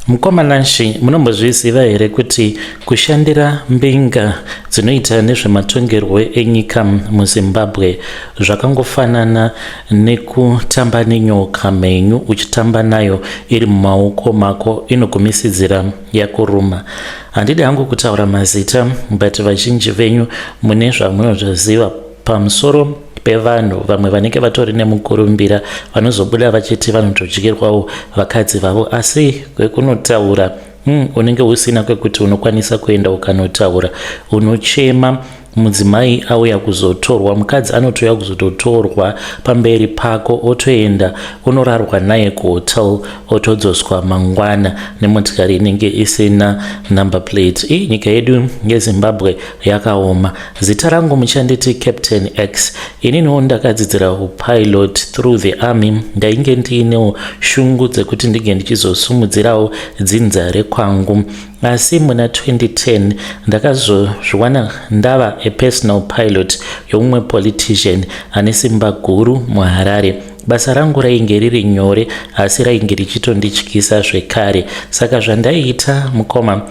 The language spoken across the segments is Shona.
Mukoma Nashy, munombozviziva here kuti kushandira mbinga dzinoita nezvematongerwo enyika muZimbabwe zvakangofanana nekutamba nenyoka mhenyu uchitamba nayo iri mumaoko mako inogumisidzira yakuruma. Handidi hangu kutaura mazita but vazhinji venyu mune zvamunotoziva pamusoro pevanhu vamwe vanenge vatori nemukurumbira vanozobuda vachiti vanotodyirwawo vakadzi vavo asi kwekunotaura unenge usina kwekuti unokwanisa kuenda ukanotaura unochema mudzimai auya kuzotorwa mukadzi anotouya kuzototorwa pamberi pako otoenda unorarwa naye kuhotel otodzoswa mangwana nemotikari inenge isina number plate. Ii nyika yedu yeZimbabwe yakaoma. Zita rangu muchanditi Captain X. Ininiwo ndakadzidzira upilot through the army. Ndainge ndiinewo shungu dzekuti ndinge ndichizosumudzirawo dzinza rekwangu. Asi muna 2010 ndakazozviwana ndava a personal pilot youmwe politician ane simba guru muHarare. Basa rangu rainge riri nyore asi rainge richitondityisa zvekare. Saka zvandaiita mukoma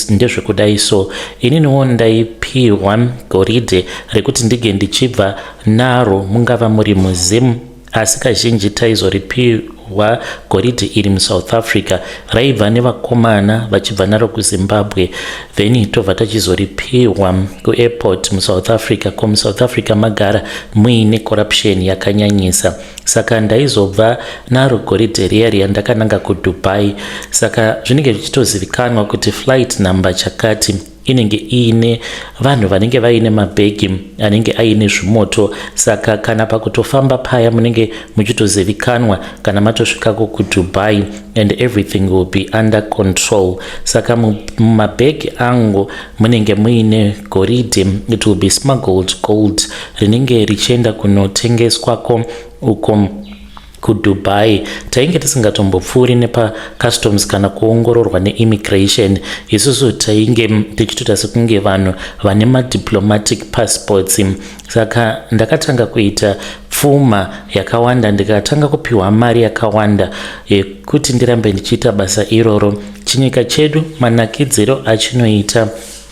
ndezvekudai so ininiwo ndaipihwa goridhe rekuti ndige ndichibva naro mungava muri muZim asi kazhinji taizoripihwa goridhe iri muSouth Africa raibva nevakomana vachibva naro kuZimbabwe then tobva tachizoripihwa kuairport muSouth Africa. Ko muSouth Africa magara muine corruption yakanyanyisa saka ndaizobva naro goridhe riya riya ndakananga kuDubai. Saka zvinenge zvichitozivikanwa kuti flight number chakati inenge iine vanhu vanenge vaine mabhegi anenge aine zvimoto. Saka kana pakutofamba paya munenge muchitozivikanwa kana matosvikako kuDubai and everything will be under control. Saka mumabhegi angu munenge muine goridhe, it will be smuggled gold rinenge richienda kunotengeswako uko kuDubai. Tainge tisingatombopfuuri nepacustoms kana kuongororwa neimmigration. Isusu tainge tichitoita sekunge vanhu vane madiplomatic passports. Saka ndakatanga kuita pfuma yakawanda, ndikatanga kupiwa mari yakawanda yekuti ndirambe ndichiita basa iroro. Chinyika chedu manakidziro achinoita,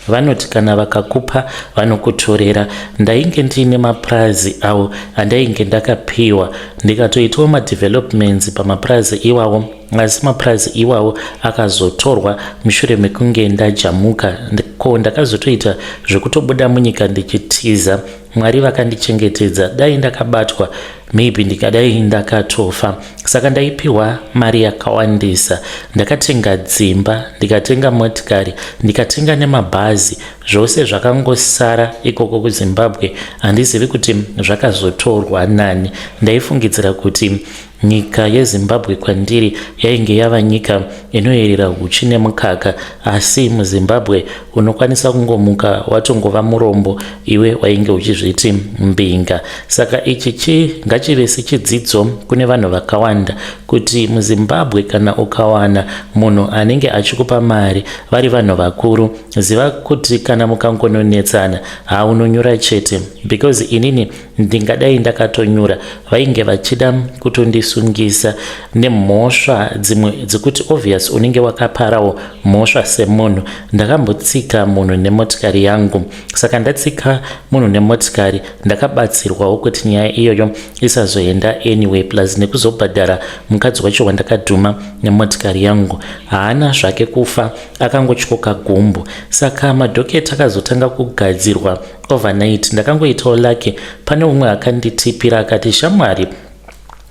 vanoti kana vakakupa vanokutorera. Ndainge ndiine mapurazi awo andainge ndakapiwa, ndikatoitawo madevelopments pamapurazi iwawo, asi mapurazi iwawo akazotorwa mushure mekunge ndajamuka. Ko ndakazotoita zvekutobuda munyika ndichitiza. Mwari vakandichengetedza, dai ndakabatwa maybe ndikadai ndakatofa. Saka ndaipiwa mari yakawandisa, ndakatenga dzimba, ndikatenga motikari, ndikatenga nemabhazi. Zvose zvakangosara ikoko kuZimbabwe, handizivi kuti zvakazotorwa nani. Ndaifungidzira kuti nyika yeZimbabwe kwandiri yainge yava nyika inoyerera huchi nemukaka, asi muZimbabwe unokwanisa kungomuka watongova murombo iwe wainge uchizviti mbinga. Saka ichi ngachive sechidzidzo kune vanhu vakawanda kuti muZimbabwe kana ukawana munhu anenge achikupa mari vari vanhu vakuru, ziva kuti kana mukangononetsana haunonyura chete, because inini ndingadai ndakatonyura. Vainge vachida kutondisungisa nemhosva dzimwe dzekuti obvious unenge wakaparawo mhosva semunhu. Ndakambotsika munhu nemotikari yangu. Saka ndatsika munhu nemotikari, ndakabatsirwawo kuti nyaya iyoyo isazoenda anyway, plus nekuzobhadhara mukadzi wacho wandakadhuma nemotikari yangu. Haana zvake kufa, akangotyoka gumbo. Saka madhoketi akazotanga kugadzirwa overnight. Ndakangoitawo lucky, pane umwe akanditipira akati, "Shamwari,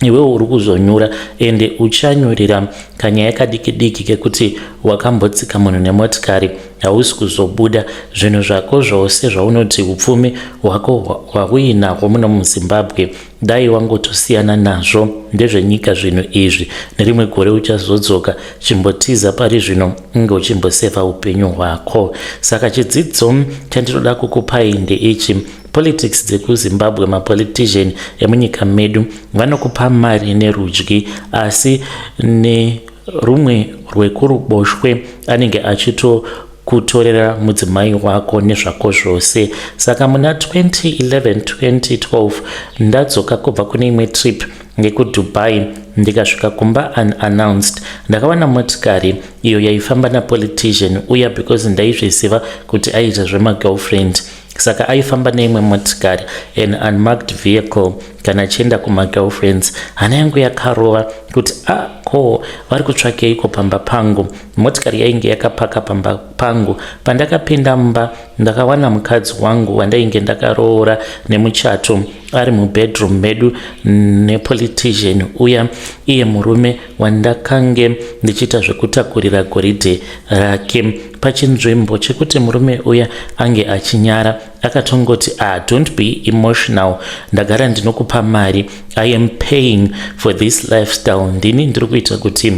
iwewe uri kuzonyura ende uchanyurira kanyaya kadiki diki kekuti wakambotsika munhu nemotikari. Hausi kuzobuda. Zvinhu zvako zvose zvaunoti upfumi hwako hwauinahwo muno muZimbabwe, dai wangotosiyana nazvo. Ndezvenyika zvinhu izvi. Nerimwe gore uchazodzoka. Chimbotiza pari zvino, unge uchimbosevha upenyu hwako." Saka chidzidzo chandinoda kukupai ndeichi: politics dzekuZimbabwe, mapolitician emunyika medu vanokupa mari nerudyi, asi nerumwe rwekuruboshwe anenge achito kutorera mudzimai wako nezvako zvose. Saka muna 2011 2012 ndadzoka kubva kune imwe trip yekuDubai, ndikasvika kumba unannounced. Ndakawana motikari iyo yaifamba napolitician uya, because ndaizviziva kuti aiita zvemagirlfriend, saka aifamba neimwe motikari, an unmarked vehicle, kana achienda kumagirlfriends. Hana yangu yakarova kuti a ah, ko vari kutsvakeiko pamba pangu? Motikari yainge yakapaka pamba pangu. Pandakapinda mumba, ndakawana mukadzi wangu wandainge ndakaroora nemuchato ari mubedroom medu nepolitician uya, iye murume wandakange ndichiita zvekutakurira goridhe rake. Pachinzvimbo chekuti murume uya ange achinyara, akatongoti, "Ah, don't be emotional, ndagara ndinokupa mari. I am paying for this lifestyle. Ndini ndiri kuita kuti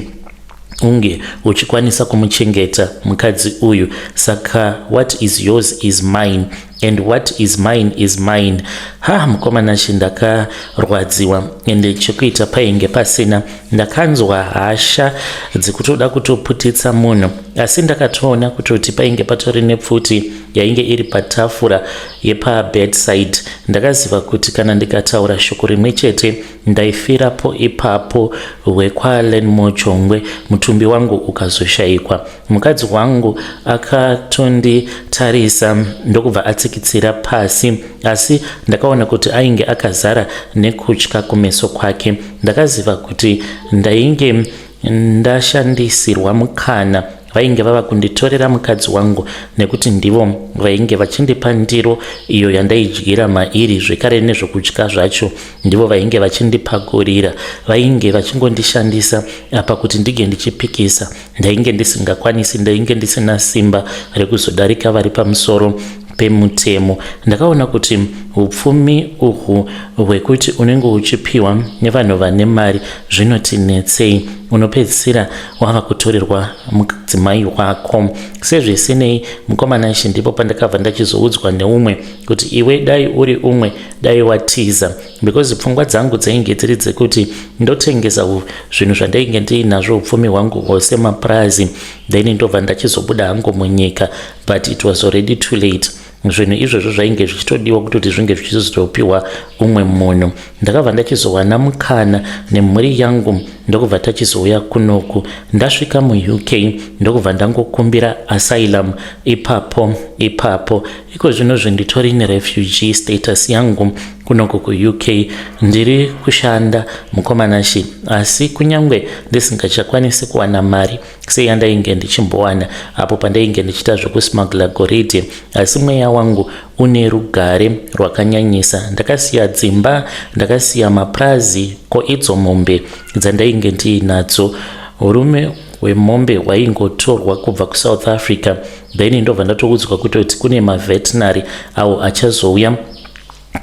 unge uchikwanisa kumuchengeta mukadzi uyu, saka what is yours is mine and what is mine is mine." Ha, mukomana, ndakarwadziwa, ende chekuita painge pasina. Ndakanzwa hasha dzekutoda kutoputitsa munhu, asi ndakatoona kutoti painge patori nepfuti yainge iri patafura yepabedside. Ndakaziva kuti kana ndikataura shoko rimwe chete, ndaifirapo ipapo hwekwaLearnmore Jongwe, mutumbi wangu ukazoshayikwa. Mukadzi wangu akatonditarisa ndokubva atsikitsira pasi, asi ndakaona kuti ainge akazara nekutya kumeso kwake. Ndakaziva kuti ndainge ndashandisirwa mukana. Vainge vava kunditorera mukadzi wangu, nekuti ndivo vainge vachindipa ndiro iyo yandaidyira mairi, zvekare nezvokudya zvacho ndivo vainge vachindipakurira. Vainge vachingondishandisa apa kuti ndige ndichipikisa. Ndainge ndisingakwanisi, ndainge ndisina simba rekuzodarika vari pamusoro pemutemo. Ndakaona kuti upfumi uhwu hwekuti unenge uchipiwa nevanhu vane mari zvinotinetsei, unopedzisira wava kutorerwa mudzimai wako. Sezvisinei, mukomana, ndipo pandakabva ndachizoudzwa neumwe kuti, "Iwe, dai uri umwe, dai watiza," because pfungwa dzangu dzainge dziri dzekuti ndotengesa zvinhu zvandainge ndiinazvo, upfumi hwangu hwose, mapurazi, then ndobva ndachizobuda hangu munyika. But it was already too late. Zvinhu izvozvo zvainge zvichitodiwa kutoti zvinge zvichizopiwa umwe munhu. Ndakabva ndachizowana mukana nemhuri yangu, ndokubva tachizouya kunoku. Ndasvika muUK, ndokubva ndangokumbira asylum ipapo ipapo. Iko zvino zvinditori nerefugee status yangu kunoku kuUK. Ndiri kushanda, mukomanashi, asi kunyange ndisingachakwanisi kuwana mari seyandainge ndichimbowana apo pandainge ndichiita zvekusmugla goridhe, asi mweya wangu une rugare rwakanyanyisa. Ndakasiya dzimba, ndakasiya mapurazi, ko idzo mombe dzandainge ndiinadzo, urume hwemombe hwaingotorwa kubva kuSouth Africa, then ndobva ndatoudzwa kutoti kune maveterinary awo achazouya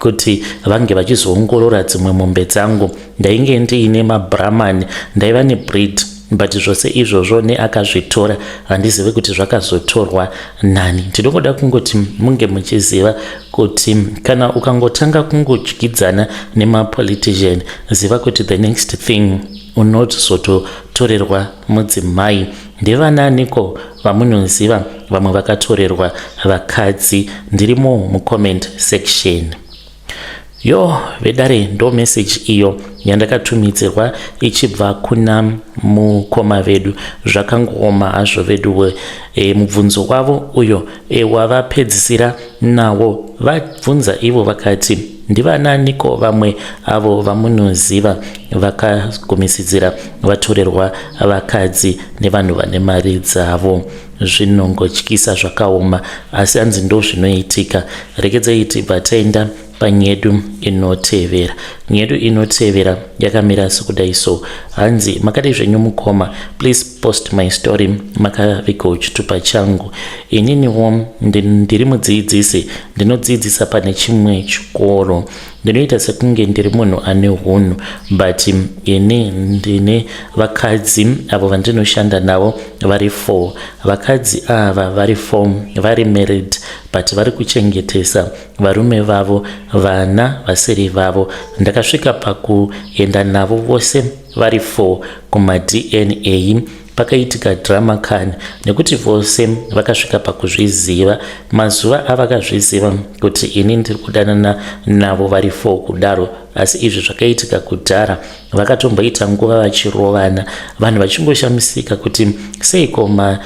kuti vange vachizoongorora dzimwe mombe dzangu. Ndainge ndiine maBrahman, ndaiva nebreed, but zvose izvozvo neakazvitora handizivi kuti zvakazotorwa nani. Ndinongoda kungoti munge muchiziva kuti kana ukangotanga kungodyidzana nemapolitician, ziva kuti the next thing unozototorerwa mudzimai. Ndevananiko vamunoziva vamwe vakatorerwa vakadzi? Ndirimo mucomment section. Yo, vedare, ndo message iyo yandakatumidzirwa ichibva kuna mukoma vedu. Zvakangooma hazvo veduwe. Mubvunzo wavo uyo wavapedzisira nawo, vabvunza ivo vakati, "Ndivananiko vamwe avo vamunoziva vakagumisidzira vatorerwa vakadzi nevanhu vane mari dzavo?" Zvinongotyisa, zvakaoma, asi hanzi ndo zvinoitika. Rekedzai tibva taenda panyedu inotevera. Nyedu inotevera yakamira sekudai so. Hanzi, "Makadii zvenyu mukoma? Please post my story, makavigawo chitupa changu. Ininiwo ndiri mudzidzisi, ndinodzidzisa pane chimwe chikoro. Ndinoita sekunge ndiri munhu ane hunhu, but ini ndine vakadzi avo vandinoshanda navo vari four. Vakadzi ava vari four vari married, but vari kuchengetesa varume vavo vana vasiri vavo. Ndakasvika pakuenda navo vose vari four kumaDNA. Pakaitika drama kani nekuti vose vakasvika pakuzviziva mazuva avakazviziva kuti ini ndiri kudanana navo vari 4 kudaro asi izvi zvakaitika kudhara vakatomboita nguva vachirovana vanhu vachingoshamisika kuti seiko ma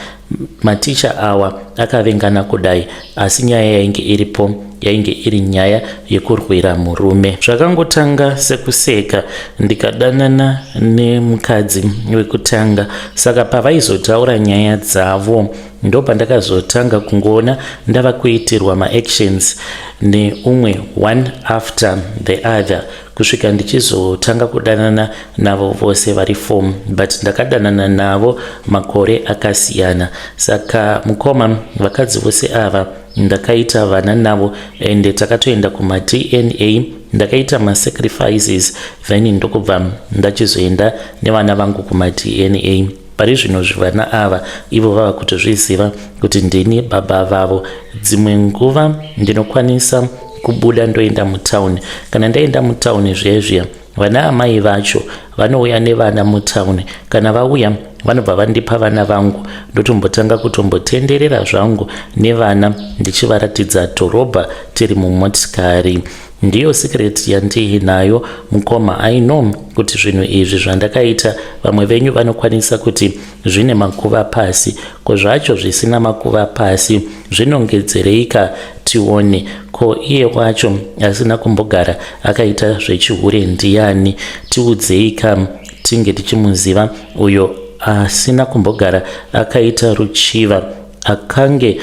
maticha awa akavengana kudai asi nyaya yainge iripo yainge iri nyaya yekurwira murume zvakangotanga sekuseka ndikadanana nemukadzi wekutanga saka pavaizotaura nyaya dzavo ndopandakazotanga kungoona ndava kuitirwa maactions neumwe one after the other kusvika ndichizotanga kudanana navo vose vari form but ndakadanana navo makore akasiyana saka mukoma vakadzi vose ava ndakaita vana navo ende takatoenda kumaDNA ndakaita masacrifices then ndokubva ndachizoenda nevana vangu kumaDNA pari zvino zvivana ava ivo vava kutozviziva kuti ndini baba vavo dzimwe nguva ndinokwanisa kubuda ndoenda mutauni kana ndaenda mutauni zviya zviya vana amai vacho vanouya nevana mutauni kana vauya vanobva vandipa vana vangu ndotombotanga kutombotenderera zvangu nevana ndichivaratidza dhorobha tiri mumotikari ndiyo secret yandiinayo mukoma i know kuti zvinhu izvi zvandakaita vamwe venyu vanokwanisa kuti zvine makuva pasi ko zvacho zvisina makuva pasi zvinongedzereika tione ko iye wacho asina kumbogara akaita zvechihure ndiani tiudzeika tinge tichimuziva uyo asina kumbogara akaita ruchiva akange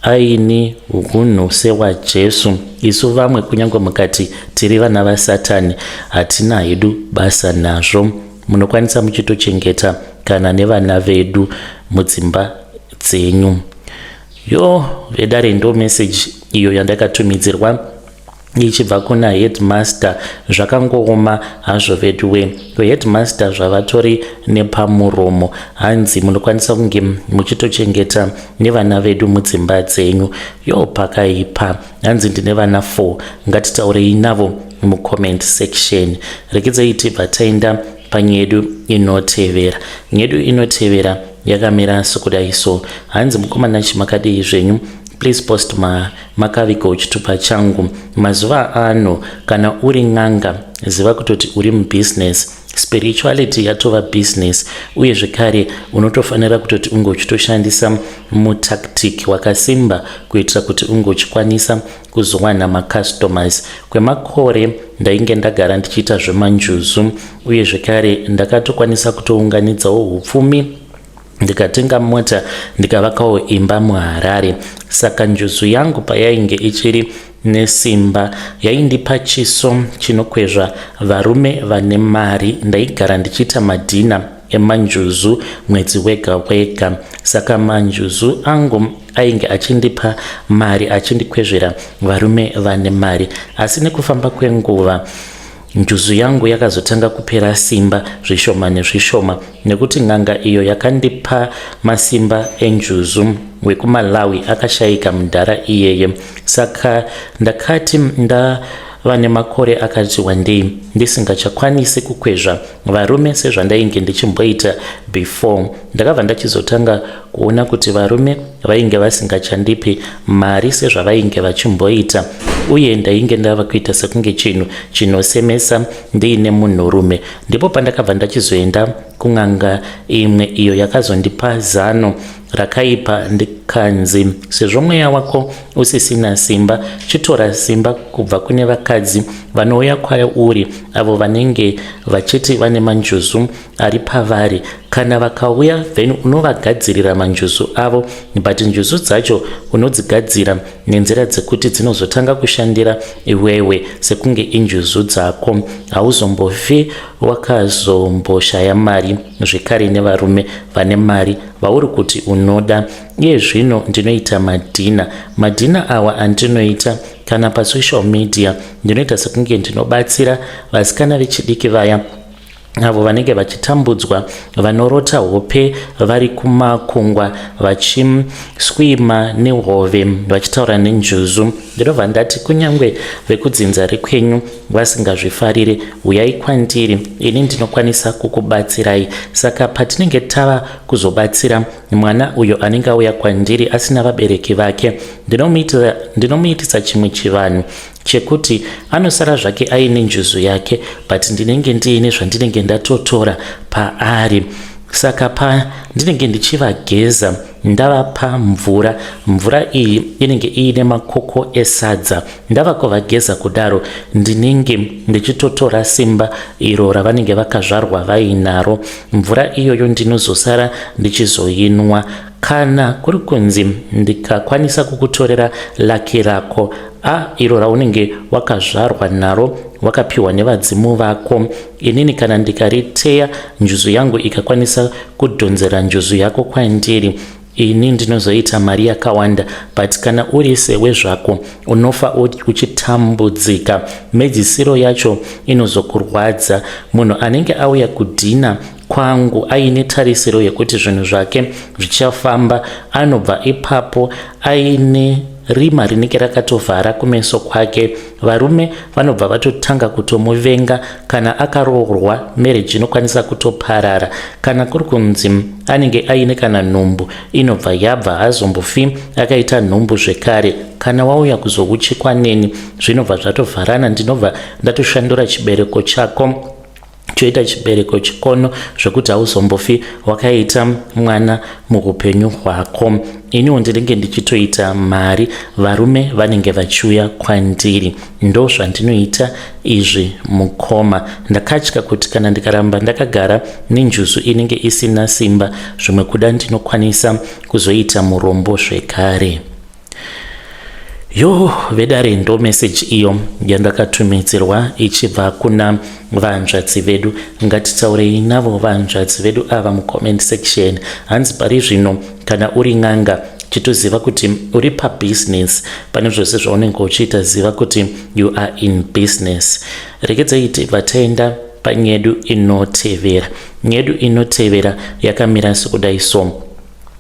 aine hunhu sewaJesu. Isu vamwe kunyange mukati tiri vana vaSatani hatina hedu basa nazvo. Munokwanisa muchitochengeta kana nevana vedu mudzimba dzenyu. Yo vedare ndo message iyo yandakatumidzirwa ichibva kuna headmaster zvakangooma hazvo veduwe headmaster zvavatori nepamuromo hanzi munokwanisa kunge muchitochengeta nevana vedu mudzimba dzenyu yo pakaipa hanzi ndine vana 4 ngatitaurei navo mucomment section regedzai tibva taenda panyedu inotevera nyedu inotevera yakamira sokudai so hanzi mukomana chimakadii zvenyu please post ma makavigawo chitupa changu mazuva ano kana uri n'anga ziva kutoti uri mubusiness spirituality yatova business uye zvekare unotofanira kutoti unge uchitoshandisa mutactic wakasimba kuitira kuti unge uchikwanisa kuzowana macustomers kwemakore ndainge ndagara ndichiita zvemanjuzu uye zvekare ndakatokwanisa kutounganidzawo upfumi ndikatenga mota ndikavakawo imba muharare saka njuzu yangu payainge ichiri nesimba yaindipa chiso chinokwezva varume vane mari ndaigara ndichiita madhina emanjuzu mwedzi wega wega saka manjuzu angu ainge achindipa mari achindikwezvera varume vane mari asi nekufamba kwenguva Njuzu yangu yakazotanga kupera simba zvishoma nezvishoma nekuti n'anga iyo yakandipa masimba enjuzu wekuMalawi akashaika mudhara iyeye. Saka ndakati ndava nemakore akati wandei ndisingachakwanisi kukwezva varume sezvandainge ndichimboita before. Ndakabva ndachizotanga kuona kuti varume vainge vasingachandipi mari sezvavainge vachimboita uye ndainge ndava kuita sekunge chinhu chinosemesa ndiine munhurume ndipo pandakabva ndachizoenda kun'anga imwe iyo yakazondipa zano rakaipa ndikanzi sezvo mweya wako usisina simba chitora simba kubva kune vakadzi vanouya kwauri avo vanenge vachiti vane manjuzu ari pavari kana vakauya then unovagadzirira manjuzu avo but njuzu dzacho unodzigadzira nenzira dzekuti dzinozotanga kushandira iwewe sekunge injuzu dzako hauzombofi wakazomboshaya mari zvekare nevarume vane mari vauri kuti unoda iye zvino ndinoita madhina madhina awa andinoita kana pasocial media ndinoita sekunge ndinobatsira vasikana vechidiki vaya. Avo vanenge vachitambudzwa, vanorota hope vari kumakungwa vachiswima nehove, vachitaura nenjuzu, ndinobva ndati kunyange vekudzinza rekwenyu vasingazvifarire, uyai kwandiri, ini ndinokwanisa kukubatsirai. Saka patinenge tava kuzobatsira mwana uyo anenge auya kwandiri asina vabereki vake, ndinomuitisa chimwe chivanhu chekuti anosara zvake aine njuzu yake, but ndinenge ndiine zvandinenge ndatotora paari. Saka pandinenge ndichivageza, ndavapa mvura, mvura iyi inenge iine makoko esadza. Ndava kuvageza kudaro, ndinenge ndichitotora simba iro ravanenge vakazvarwa vainaro. Mvura iyoyo ndinozosara ndichizoinwa. Kana kuri kunzi ndikakwanisa kukutorera laki rako a iro raunenge wakazvarwa naro, wakapiwa nevadzimu vako, inini kana ndikariteya, njuzu yangu ikakwanisa kudhonzera njuzu yako kwandiri, ini ndinozoita mari yakawanda. But kana uri sewe zvako, unofa uchitambudzika, mhedzisiro yacho inozokurwadza. Munhu anenge auya kudhina kwangu aine tarisiro yekuti zvinhu zvake zvichafamba, anobva ipapo aine rima rinenge rakatovhara kumeso kwake. Varume vanobva vatotanga kutomuvenga. Kana akaroorwa, marriage inokwanisa kutoparara. Kana kuri kunzi anenge aine kana nhumbu, inobva yabva, hazombofi akaita nhumbu zvekare. Kana wauya kuzouchikwa neni, zvinobva zvatovharana, ndinobva ndatoshandura chibereko chako choita chibereko chikono zvekuti hauzombofi wakaita mwana muupenyu hwako. Iniwo ndinenge ndichitoita mari, varume vanenge vachiuya kwandiri. Ndo zvandinoita izvi, mukoma. Ndakatya kuti kana ndikaramba ndakagara nenjuzu inenge isina simba, zvimwe kuda ndinokwanisa kuzoita murombo zvekare. Yo vedare, ndo meseji iyo yandakatumidzirwa ichibva kuna vanzvadzi vedu. Ngatitaurei navo vanzvadzi vedu ava mucomment section. Hanzi pari zvino kana uri n'anga, chitoziva kuti uri pabusiness. Pane zvose zvaunenge uchiita, ziva kuti you are in business. Regedzai tibva taenda panyedu inotevera. Nyedu inotevera yakamira sekudai so.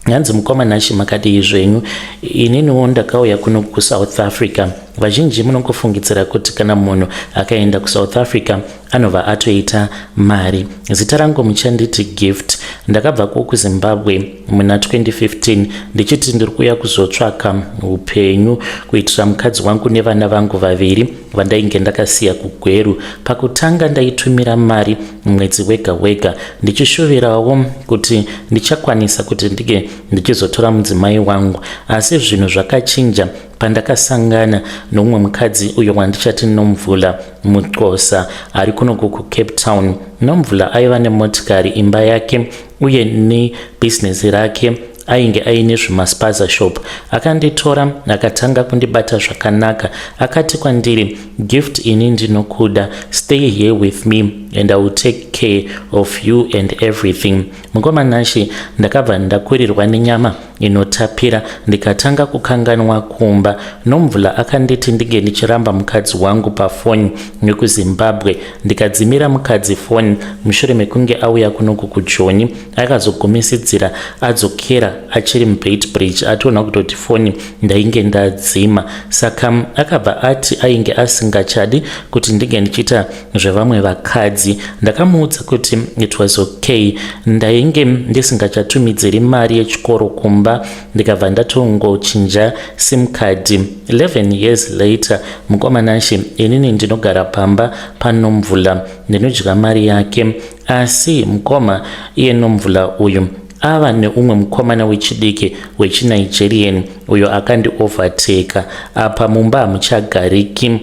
Hanzi, "Mukoma Nashi, makadii zvenyu? Ininiwo ndakauya kuno kuSouth Africa. Vazhinji munongofungidzira kuti kana munhu akaenda kuSouth Africa anobva atoita mari. Zita rangu muchanditi Gift. Ndakabvako kuZimbabwe muna 2015 ndichiti ndiri kuuya kuzotsvaka upenyu kuitira mukadzi wangu nevana vangu vaviri vandainge ndakasiya kuGweru. Pakutanga ndaitumira mari mwedzi wega wega, ndichishuvirawo kuti ndichakwanisa kuti ndinge ndichizotora mudzimai wangu. Asi zvinhu zvakachinja pandakasangana noumwe mukadzi uyo wandichati Nomvula, muXhosa ari kunoku kuCape Town. Nomvula aiva nemotikari, imba yake uye nebhizinesi rake. Ainge aine zvimaspaza shop. Akanditora akatanga kundibata zvakanaka. Akati kwandiri, 'Gift, ini ndinokuda. Stay here with me and I will take care of you and everything.' Mukoma Nashi, ndakabva ndakurirwa nenyama inotapira, ndikatanga kukanganwa kumba. Nomvula akanditi ndinge ndichiramba mukadzi wangu pafoni nekuZimbabwe, ndikadzimira mukadzi foni. Mushure mekunge auya kunoku kuJoni, akazogumisidzira adzokera achiri muBeitbridge, atoona kutoti foni ndainge ndadzima. Saka akabva ati ainge asingachadi kuti ndinge ndichiita zvevamwe vakadzi. Ndakamuudza kuti it was okay. Ndainge ndisingachatumidziri mari yechikoro kumba, ndikabva ndatongochinja SIM card. 11 years later, mukoma Nashi, inini ndinogara pamba paNomvula, ndinodya mari yake. Asi mukoma, iye Nomvula uyu ava neumwe mukomana wechidiki wechiNigerian uyo akandiovateka. Apa mumba hamuchagariki.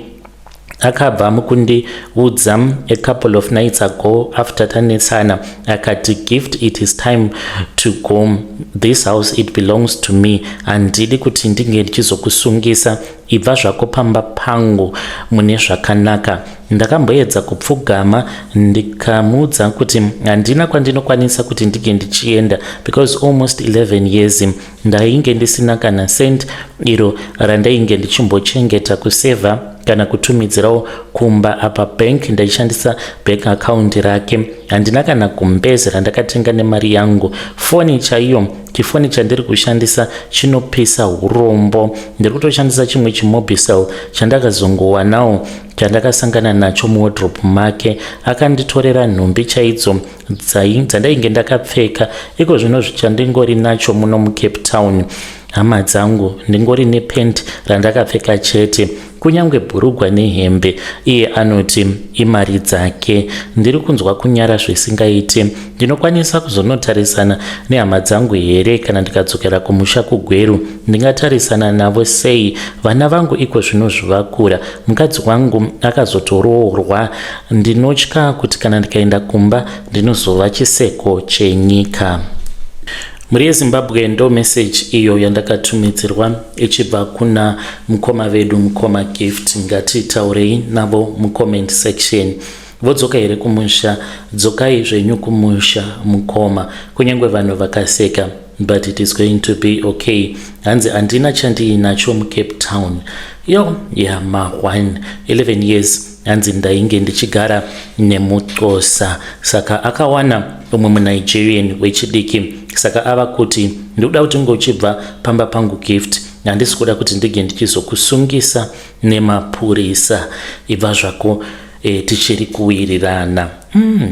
Akabva mukundiudza a couple of nights ago after tanetsana, akati, 'Gift, it is time to go. This house, it belongs to me. Handidi kuti ndinge ndichizokusungisa. Ibva zvako pamba pangu mune zvakanaka.' Ndakamboedza kupfugama, ndikamuudza kuti handina kwandinokwanisa kuti ndinge ndichienda, because almost 11 years ndainge ndisina kana cent iro randainge ndichimbochengeta kusevha. Kana kutumidzirawo kumba apa bank ndaishandisa bank account rake. Handina kana gumbeze randakatenga nemari yangu. Foni chaiyo, chifoni chandiri kushandisa chinopisa urombo. Ndiri kutoshandisa chimwe chiMobicel chandakazongowanawo, chandakasangana nacho muwardrobe make. Akanditorera nhumbi chaidzo dzandainge ndakapfeka. Iko zvino chandingori nacho muno muCape Town, hama dzangu, ndingori nepenti randakapfeka chete. Kunyange bhurugwa nehembe iye anoti imari dzake. Ndiri kunzwa kunyara zvisingaiti. Ndinokwanisa kuzonotarisana nehama dzangu here kana ndikadzokera kumusha kuGweru? Ndingatarisana navo sei? Vana vangu iko zvino zvivakura, mukadzi wangu akazotoroorwa. Ndinotya kuti kana ndikaenda kumba ndinozova chiseko chenyika. Mhuri yeZimbabwe, ndo message iyo yandakatumidzirwa ichibva kuna mukoma vedu, mukoma Gift. Ngatitaurei navo mucomment section. Vodzoka here kumusha? Dzokai zvenyu kumusha, mukoma. Kunyange vanhu vakaseka, but it is going to be okay. Hanzi handina chandiinacho muCape Town. Yo, yama 1 11 years hanzi ndainge ndichigara nemuXhosa. Saka akawana umwe muNigerian wechidiki, saka ava kuti, "Ndikuda kuti unge uchibva pamba pangu, Gift. Handisi kuda kuti ndige ndichizokusungisa nemapurisa. Ibva zvako tichiri kuwirirana."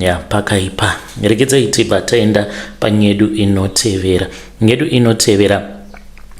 Ya, pakaipa. Regedzai tibva taenda panyedu inotevera. Nyedu inotevera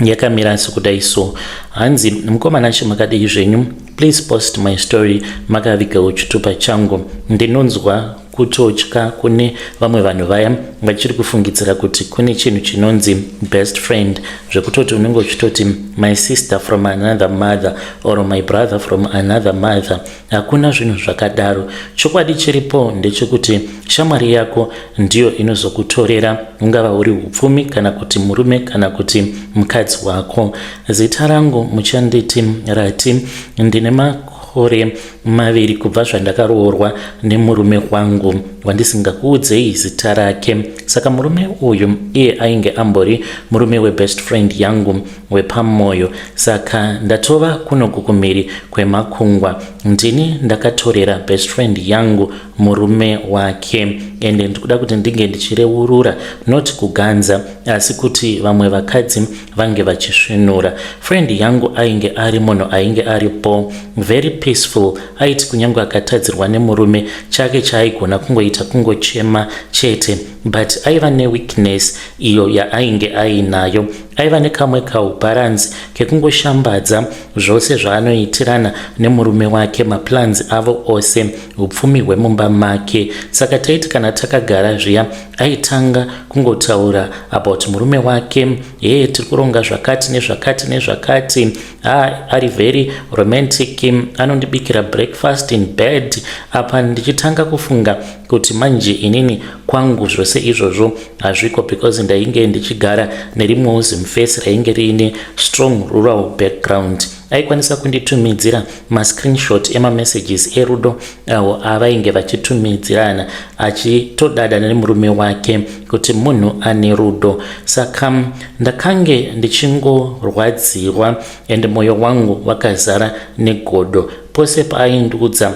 yakamira sekudai so. Hanzi, "Mukomana, chimakadii zvenyu? Please post my story makavigawo chitupa changu. Ndinonzwa kutotya. Kune vamwe vanhu vaya vachiri kufungidzira kuti kune chinhu chinonzi best friend, zvekutoti unenge uchitoti my sister from another mother or my brother from another mother. Hakuna zvinhu zvakadaro. Chokwadi chiripo ndechekuti shamwari yako ndiyo inozokutorera, ungava uri upfumi kana kuti murume kana kuti mukadzi wako. Zita rangu muchanditi Rati. Ndine makore 2 kubva zvandakaroorwa nemurume wangu wandisingakuudzei zita rake. Saka murume uyu iye ainge ambori murume webest friend yangu wepamwoyo. Saka ndatova kunoku kumhiri kwemakungwa. Ndini ndakatorera best friend yangu murume wake, ende ndikuda kuti ndinge ndichireurura, not kuganza, asi kuti vamwe vakadzi vange vachisvinura. Friend yangu ainge ari munhu ainge aripo very peaceful. Aiti kunyange akatadzirwa nemurume, chake chaaigona kungoita kungochema chete. But aiva neweakness iyo yaainge ainayo. Aiva nekamwe kaubharanzi kekungoshambadza zvose zvaanoitirana nemurume wake, maplans avo ose, upfumi hwemumba make. Saka taiti kana takagara zviya, aitanga kungotaura about murume wake: 'He, tiri kuronga zvakati nezvakati nezvakati. Ha, ari very romantic, anondibikira breakfast in bed.' Apa ndichitanga kufunga kuti manje inini kwangu zvose izvozvo hazviko, because ndainge ndichigara nerimwewo zimufesi rainge riine strong rural background. Aikwanisa kunditumidzira mascreenshot emamessages erudo awo avainge vachitumidzirana, achitodada nemurume wake kuti munhu ane rudo. Saka ndakange ndichingorwadziwa and mwoyo wangu wakazara negodo. Pose paaindiudza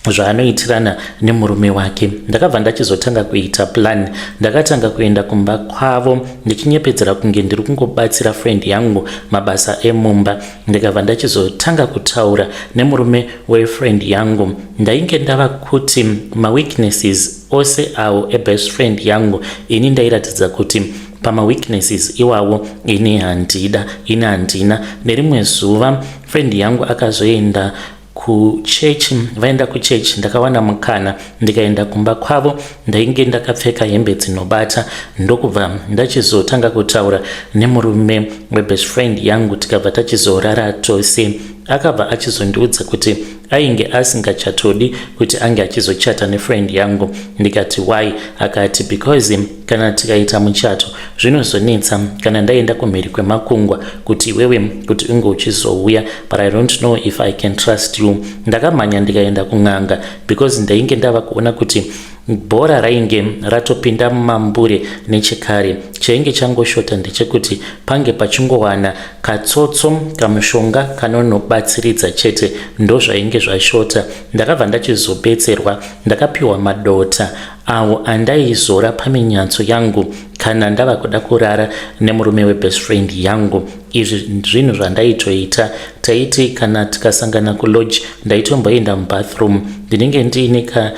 zvaanoitirana nemurume wake, ndakabva ndachizotanga kuita plan. Ndakatanga kuenda kumba kwavo ndichinyepedzera kunge ndiri kungobatsira friend yangu mabasa emumba. Ndikabva ndachizotanga kutaura nemurume wefriend yangu. Ndainge ndava kuti maweaknesses ose awo ebest friend yangu, ini ndairatidza kuti pamaweaknesses iwawo ini handida, ini handina. Nerimwe zuva friend yangu akazoenda kuchechi. Vaenda kuchechi, ndakawana mukana ndikaenda kumba kwavo. Ndainge ndakapfeka hembe dzinobata, ndokubva ndachizotanga kutaura nemurume webest friend yangu. Tikabva tachizorara tose. Akabva achizondiudza kuti ainge asingachatodi kuti ange achizochata nefriend yangu. Ndikati, 'Why?' Akati, 'Because kana tikaita muchato zvinozonetsa kana ndaenda kumhiri kwemakungwa kuti iwewe kuti unge uchizouya, but I don't know if I can trust you.' Ndakamhanya ndikaenda kun'anga because ndainge ndava kuona kuti Bhora rainge ratopinda mumambure nechekare. Chainge changoshota ndechekuti pange pachingowana katsotso kamushonga kanonobatsiridza chete ndozvainge zvashota. Ndakabva ndachizobetserwa ndakapiwa madota awo andaizora paminyatso yangu kana ndava kuda kurara nemurume webest friend yangu. Izvi zvinhu zvandaitoita. Taiti kana tikasangana kulodge ndaitomboenda mubathroom ndinenge ndiine ka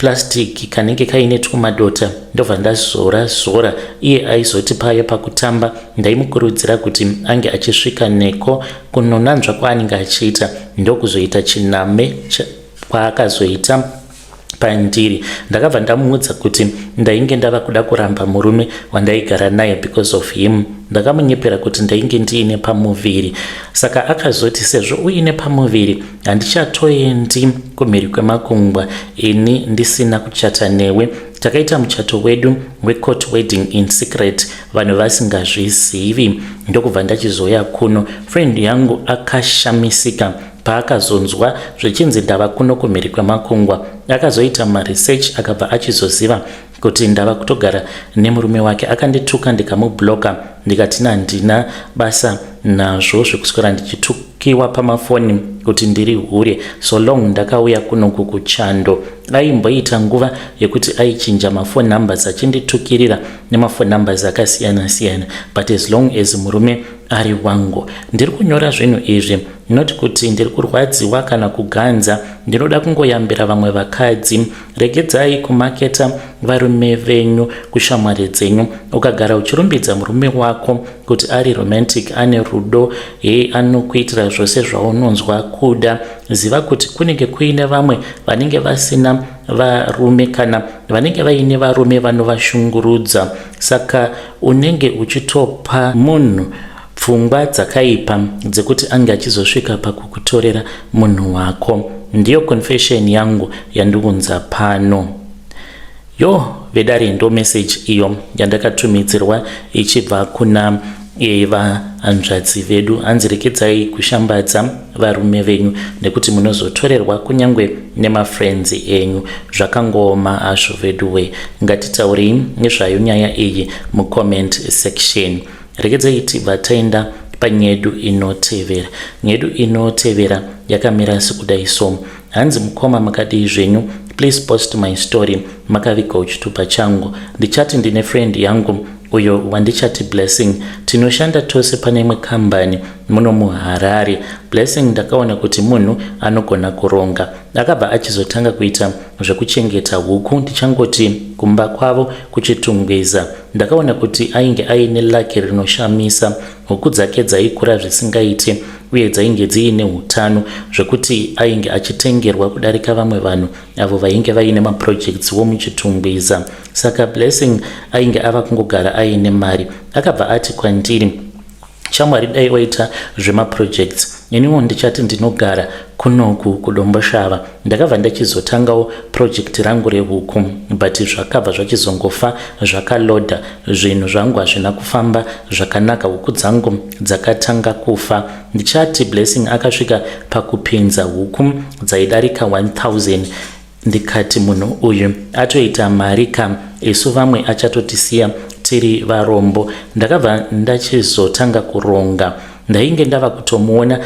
plastic kanenge kaine twumadota ndobva ndazora zora iye aizoti paye pakutamba ndaimukurudzira kuti ange achisvika neko kunonanzva kwaanenge achiita ndokuzoita chiname kwaakazoita pandiri ndakabva ndamuudza kuti ndainge ndava kuda kuramba murume wandaigara naye because of him ndakamunyepera kuti ndainge ndiine pamuviri saka akazoti sezvo uine pamuviri handichatoendi kumhiri kwemakungwa ini ndisina kuchata newe takaita muchato wedu wecourt wedding in secret vanhu vasingazvizivi ndokubva ndachizouya kuno friend yangu akashamisika Paakazonzwa zvichinzi ndava kuno kumhiri kwemakungwa, akazoita maresearch akabva achizoziva kuti ndava kutogara nemurume wake. Akandituka ndikamublocker ndikati handina basa nazvo zvekuswera ndichitukiwa pamafoni kuti ndiri hure so long ndakauya kunoku kuchando. Aimboita nguva yekuti aichinja mafone numbers achinditukirira nemafone numbers akasiyana siyana but as long as murume ari wangu ndiri kunyora zvinhu izvi not kuti ndiri kurwadziwa kana kuganza ndinoda kungoyambira vamwe vakadzi regedzai kumaketa varume venyu kushamwari dzenyu ukagara uchirumbidza murume wako kuti ari romantic ane rudo hee anokuitira zvose zvaunonzwa kuda ziva kuti kunenge kuine vamwe vanenge vasina varume kana vanenge vaine varume vanovashungurudza saka unenge uchitopa munhu pfungwa dzakaipa dzekuti ange achizosvika pakukutorera munhu wako. Ndiyo confession yangu yandiunza pano. Yo vedare ndo message iyo yandakatumidzirwa ichibva kuna vahanzvadzi vedu hanzi rekedzai kushambadza varume venyu nekuti munozotorerwa kunyange nemafriends enyu zvakangooma hazvo veduwe ngatitaurei nezvayo nyaya iyi mucomment section Regedzai tibva taenda panyedu inotevera. Nyedu inotevera yakamira sekudai so. Hanzi mukoma makadii zvenyu please post my story makavigawo chitupa changu. Ndichati ndine friend yangu uyo wandichati Blessing. Tinoshanda tose pane imwe kambani muno muHarare. Blessing ndakaona kuti munhu anogona kuronga. Akabva achizotanga kuita zvekuchengeta huku ndichangoti kumba kwavo kuChitungwiza. Ndakaona kuti ainge aine lucky rinoshamisa. Huku dzake dzaikura zvisingaite uye dzainge dziine hutano zvekuti ainge achitengerwa kudarika vamwe vanhu avo vainge vaine maprojects wo muChitungwiza. Saka Blessing ainge ava kungogara aine mari. Akabva ati kwandiri Shamwari dai waita zvemaprojects iniwo ndichati ndinogara kunoku kuDomboshava. Ndakabva ndachizotangawo project rangu rehuku but zvakabva zvachizongofa zvakaloda. Zvinhu zvangu hazvina kufamba zvakanaka huku dzangu dzakatanga kufa. Ndichati Blessing akasvika pakupinza huku dzaidarika 1000 Ndikati munhu uyu atoita mari ka isu vamwe achatotisiya tiri varombo. Ndakabva ndachizotanga kuronga. Ndainge ndava kutomuona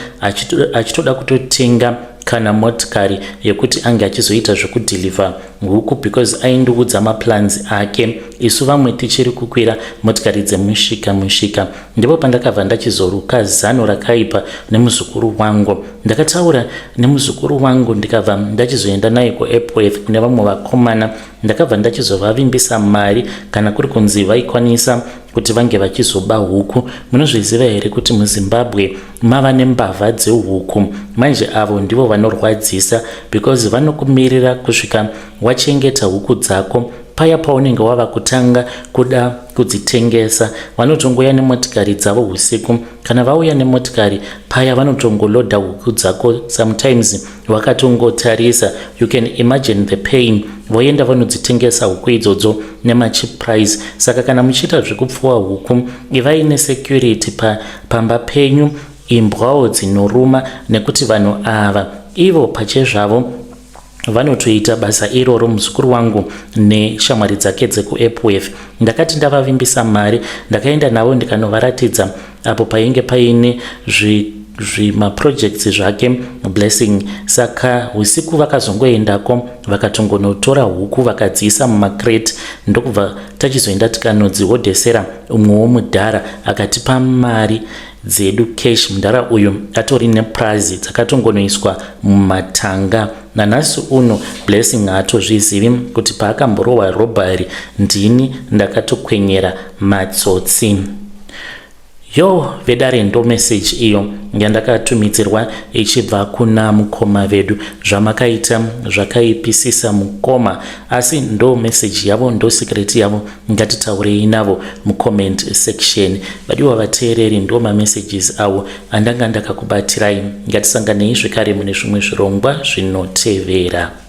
achitoda kutotenga kana motikari yekuti ange achizoita zvekudeliver huku because aindiudza maplans ake isu vamwe tichiri kukwira motikari dzemushika mushika. Ndipo pandakabva ndachizoruka zano rakaipa nemuzukuru wangu. Ndakataura nemuzukuru wangu ndikabva ndachizoenda naye kuEpworth kune vamwe vakomana. Ndakabva ndachizovavimbisa mari kana kuri kunzi vaikwanisa kuti vange vachizoba huku. Munozviziva here kuti muZimbabwe mava nembavha dzehuku? Manje avo ndivo vanorwadzisa because vanokumirira kusvika wachengeta huku dzako Paya paunenge wava kutanga kuda kudzitengesa, vanotongouya nemotikari dzavo husiku. Kana vauya nemotikari paya vanotongoloda huku dzako sometimes wakatongotarisa. You can imagine the pain. Voenda vanodzitengesa huku idzodzo nemacheap price. Saka kana muchiita zvekupfuwa huku, ivai nesecurity pa, pamba penyu, imbwawo dzinoruma nekuti vanhu ava ivo pachezvavo. Vanotoita basa iroro muzukuru wangu neshamwari dzake dzekuEpworth. Ndakati ndavavimbisa mari, ndakaenda navo ndikanovaratidza apo painge paine zvi zvimaprojects zvake Blessing. Saka usiku vakazongoendako vakatongonotora huku vakadziisa mumacrate, ndokubva tachizoenda tikanodzihodhesera umwewo mudhara akatipa mari dzedu cash. Mudhara uyu atori neprazi dzakatongonoiswa mumatanga. Nanhasi uno Blessing haatozvizivi kuti paakamborohwa robbery ndini ndakatokwenyera matsotsi. Yo vedare, ndo message iyo yandakatumidzirwa ichibva kuna mukoma vedu. Zvamakaita zvakaipisisa mukoma, asi ndo message yavo, ndo secret yavo. Ngatitaurei navo mucomment section. Vadiwa vateereri, ndo mamessages avo andanga ndakakubatirai. Ngatisanganei zvekare mune zvimwe zvirongwa zvinotevera.